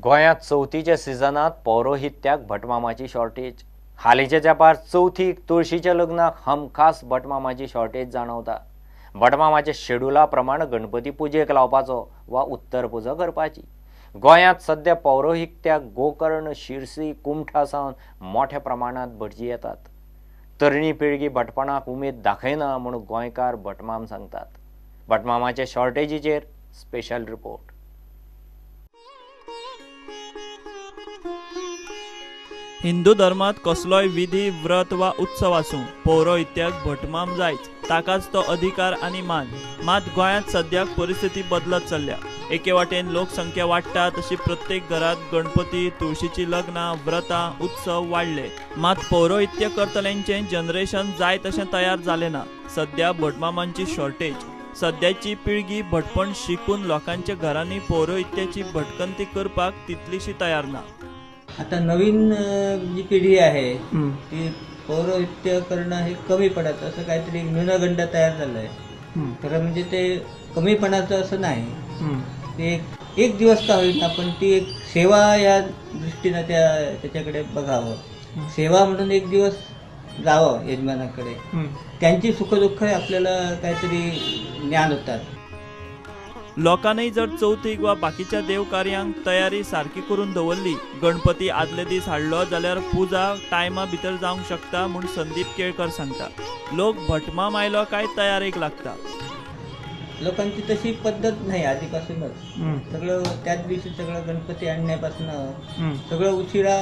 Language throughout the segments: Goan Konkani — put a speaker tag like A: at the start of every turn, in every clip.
A: गोंयांत चवथीच्या सिजनांत पौरोहित्याक भटमामाची शॉर्टेज. हालींच्या तेंपार चवथीक तुळशीच्या लग्नाक हमखास भटमामाची शॉर्टेज जाणवता. भटमामाच्या शेड्युला प्रमाण गणपती पुजेक लावपाचो वा उत्तर पुजा करपाची. गोंयांत सद्या पौरोहित्याक गोकर्ण, शिरसी, कुमठा सावन मोठ्या प्रमाणांत भटजी येतात. तरणी पिळगी भटपणाक उमेद दाखयना म्हूण गोंयकार भटमाम सांगतात. भटमामाच्या शॉर्टेजीचेर स्पेशल रिपोर्ट.
B: हिंदू धर्मात कसलोय विधी, व्रत वा उत्सव आसूं, पौरोहित्याक भटमाम जायच, ताकाच तो अधिकार आनी मान. मात गोंयांत सद्याक परिस्थिती बदलत चल्ल्या. एके वाटेन लोकसंख्या वाडटा तशी प्रत्येक घरांत गणपती, तुळशीची लग्नां, व्रतां, उत्सव वाडले. मात पौरोहित्य करतल्यांचें जनरेशन जाय तशें तयार जालें ना. सद्या भटमामांची शॉर्टेज. सद्याची पिळगी भटपण शिकून लोकांच्या घरांनी पौरोहित्याची भटकंती करपाक तितलीशी तयार ना.
C: आता नवीन जी पिढी आहे ती पौरोहित्य करणं हे कमी पडत असं काहीतरी न्यूनगंड तयार झालं आहे. खरं म्हणजे ते कमीपणाचं असं नाही, ते एक दिवस का होईना पण ती एक सेवा या दृष्टीनं त्या त्याच्याकडे बघावं. सेवा म्हणून एक दिवस जावं यजमानाकडे, त्यांची सुखदुःख आपल्याला काहीतरी ज्ञान होतात.
B: लोकांनी जर चवथीक वा बाकीच्या देवकार्यांक तयारी सारकी करून दवरली, गणपती आदले दीस हाडलो जाल्यार पुजा टायमा भितर जावंक शकता म्हूण संदीप केळकर सांगता. लोक भटमाम आयलो काय तयारेक लागता.
C: लोकांची तशी पद्धत नाही आधीपासूनच. सगळं त्याच दिवशी सगळं गणपती आणण्यापासून सगळं उशिरा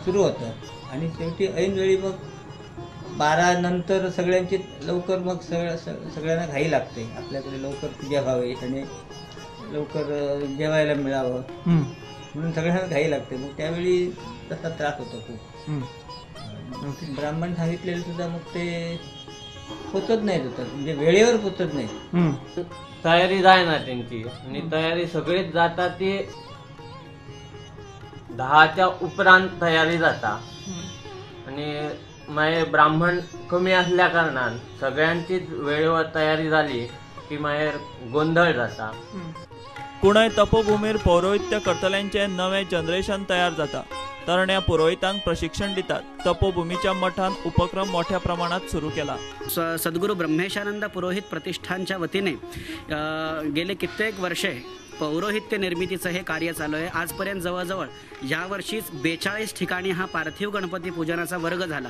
C: सुरू होतं आणि शेवटी ऐनवेळी मग 12 नंतर सगळ्यांची लवकर मग सगळ्यांना घाई लागते. आपल्याकडे लवकर पूजा व्हावी आणि लवकर जेवायला मिळावं म्हणून सगळ्यांना घाई लागते. मग त्यावेळी तसा त्रास होतो खूप. ब्राह्मण सांगितलेले सुद्धा मग ते पोचत नाहीत, होतात म्हणजे वेळेवर पोचत नाही.
D: तयारी जायना त्यांची आणि तयारी सगळीच जाता ती 10च्या उपरांत तयारी जाता आणि मागीर ब्राह्मण कमी असल्या कारणान सगळ्यांचीच वेळेवर तयारी जाली की मागीर गोंधळ जाता.
B: कुणय तपोभूमीर पौरोहित्य करतल्यांचे नवें जनरेशन तयार जाता. तरण्या पुरोहितांक प्रशिक्षण दितात. तपोभूमीच्या मठान उपक्रम मोठ्या प्रमाणात सुरू केला.
E: सद्गुरू ब्रह्मेशानंद पुरोहित प्रतिष्ठानच्या वतीने गेले कित्येक वर्षे पौरोहित्य निर्मितीचं हे कार्य चालू आहे. आजपर्यंत जवळजवळ या वर्षीच 42 ठिकाणी हा पार्थिव गणपती पूजनाचा वर्ग झाला.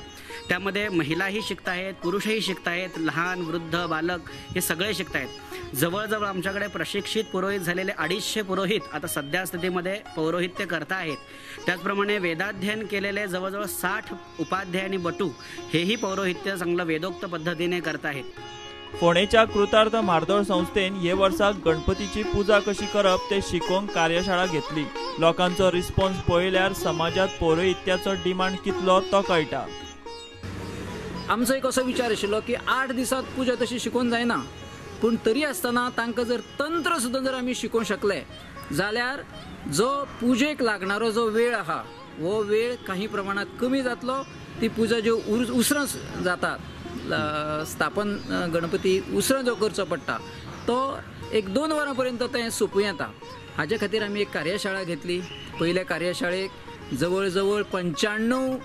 E: त्यामध्ये महिलाही शिकत आहेत, पुरुषही शिकत आहेत, लहान, वृद्ध, बालक हे सगळे शिकत आहेत. जवळजवळ आमच्याकडे प्रशिक्षित पुरोहित झालेले 250 पुरोहित आता सध्या स्थितीमध्ये पौरोहित्य करता आहेत. त्याचप्रमाणे वेदाध्ययन केलेले जवळजवळ 60 उपाध्याय आणि बटू हेही पौरोहित्य चांगलं वेदोक्त पद्धतीने करत आहेत.
B: फोंडेच्या कृतार्थ म्हार्दोळ संस्थेन हे वर्साक गणपतीची पुजा कशी करप ते शिकोवंक कार्यशाळा घेतली. लोकांचो रिस्पॉन्स पळयल्यार समाजात पौरोहित्याचो डिमांड कितलो तो कळटा.
F: आमचो एक असो विचार आशिल्लो की 8 दिसांत पुजा तशी शिकोवन जायना, पूण तरी आसतना तांकां जर तंत्र सुद्दां जर आमी शिकोवंक शकले जाल्यार जो पुजेक लागणारो जो वेळ आहा हो वेळ काही प्रमाणात कमी जातलो. ती पुजा ज्यो उसरां जातात, स्थापन गणपती उसरां जो करचो पडटा तो 1-2 वरां पर्यंत तें सोंपूं येता. हाजे खातीर आमी एक कार्यशाळा घेतली. पयल्या कार्यशाळेक जवळ जवळ 95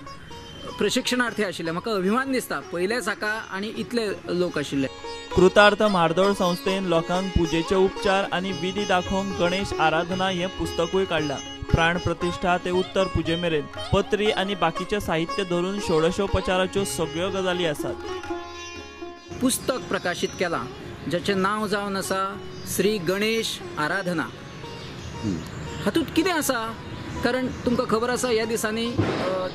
F: प्रशिक्षणार्थी आशिल्ले. म्हाका अभिमान दिसता पयल्याच हाका आनी इतले लोक आशिल्ले.
B: कृतार्थ म्हार्दोळ संस्थेन लोकांक पुजेचे उपचार आनी विधी दाखोवंक गणेश आराधना हें पुस्तकूय काडलां. प्राण प्रतिष्ठा ते उत्तर पुजे मेरेन पत्री आनी बाकीचें साहित्य धरून षोडशोपचाराच्यो सगळ्यो गजाली आसात.
F: पुस्तक प्रकाशीत केलां ज्याचें नांव जावन आसा श्री गणेश आराधना. हातूंत कितें आसा, कारण तुमकां खबर आसा ह्या दिसांनी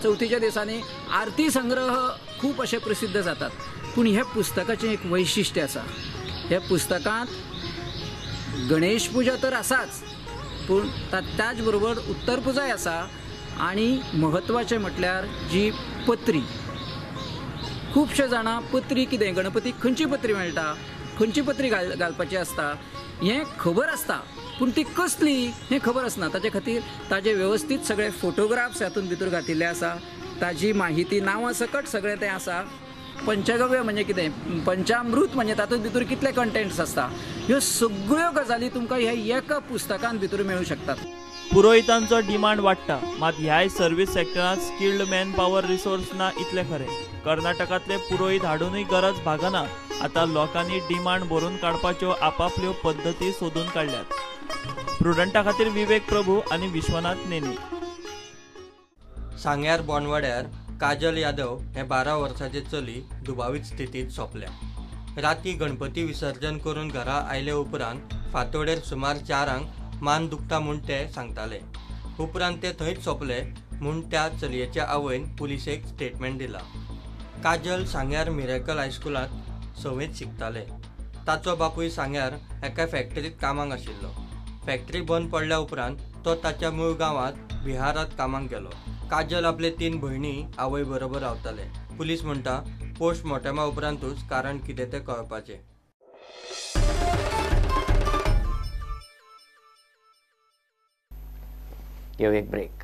F: चवथीच्या दिसांनी आरती संग्रह खूब अशे प्रसिद्ध जातात. पूण ह्या पुस्तकाचें एक वैशिश्ट्य आसा. ह्या पुस्तकांत गणेश पुजा तर आसाच, पूण त्याच बरोबर उत्तर पुजाय आसा आनी म्हत्वाचें म्हटल्यार जी पत्री. खुबशे जाणां पत्री कितें, गणपतीक खंयची पत्री मेळटा, खंयची पत्री घालपाची आसता हें खबर आसता, पूण ती कसली हें खबर आसना. ताचे खातीर ताजे वेवस्थीत सगळे फोटोग्राफ्स हातूंत भितर घातिल्ले आसा, ताजी माहिती नांवां सकट सगळें तें आसा. पंचगव्य म्हणजे कितें, पंचामृत म्हणजे तातूंत भितर कितले कंटेंट्स आसता, ह्यो सगळ्यो गजाली तुमकां ह्या एका पुस्तकांत भितर मेळूं शकतात.
B: पुरोहितांचो डिमांड वाडटा, मात ह्याय सर्वीस सेक्टरांत स्किल्ड मॅन पावर रिसोर्स ना इतलें खरें. कर्नाटकांतले पुरोहीत हाडूनय गरज भागना. आतां लोकांनी डिमांड भरून काडपाच्यो आपापल्यो पद्दती सोदून काडल्यात. प्रुडंटा खातीर विवेक प्रभू आनी विश्वनाथ नेने.
G: सांग्यार बोंडवाड्यार काजल यादव हे 12 वर्साचे चली दुबावीत स्थितीत सोंपल्या. राती गणपती विसर्जन करून घरा आयले उपरांत फांतोडेर सुमार 4 मान दुखता म्हूण ते सांगताले. उपरांत ते थंयच सोंपले म्हूण त्या चलयेच्या आवयन पुलिसेक स्टेटमेंट दिला. काजल सांग्यार मिरेकल हायस्कुलांत 6वेंत शिकताले. ताचो बापूय सांग्यार एका फॅक्टरीत कामाक आशिल्लो. फॅक्टरी बंद पडल्या उपरांत तो ताच्या मूळ गांवांत बिहारांत कामाक गेलो. काजल आपले 3 भयणी आवय बरोबर रावताले. पुलीस म्हणटा पोस्टमॉर्टमा उपरांतूच कारण कितें तें कळपाचें.
A: एक ब्रेक.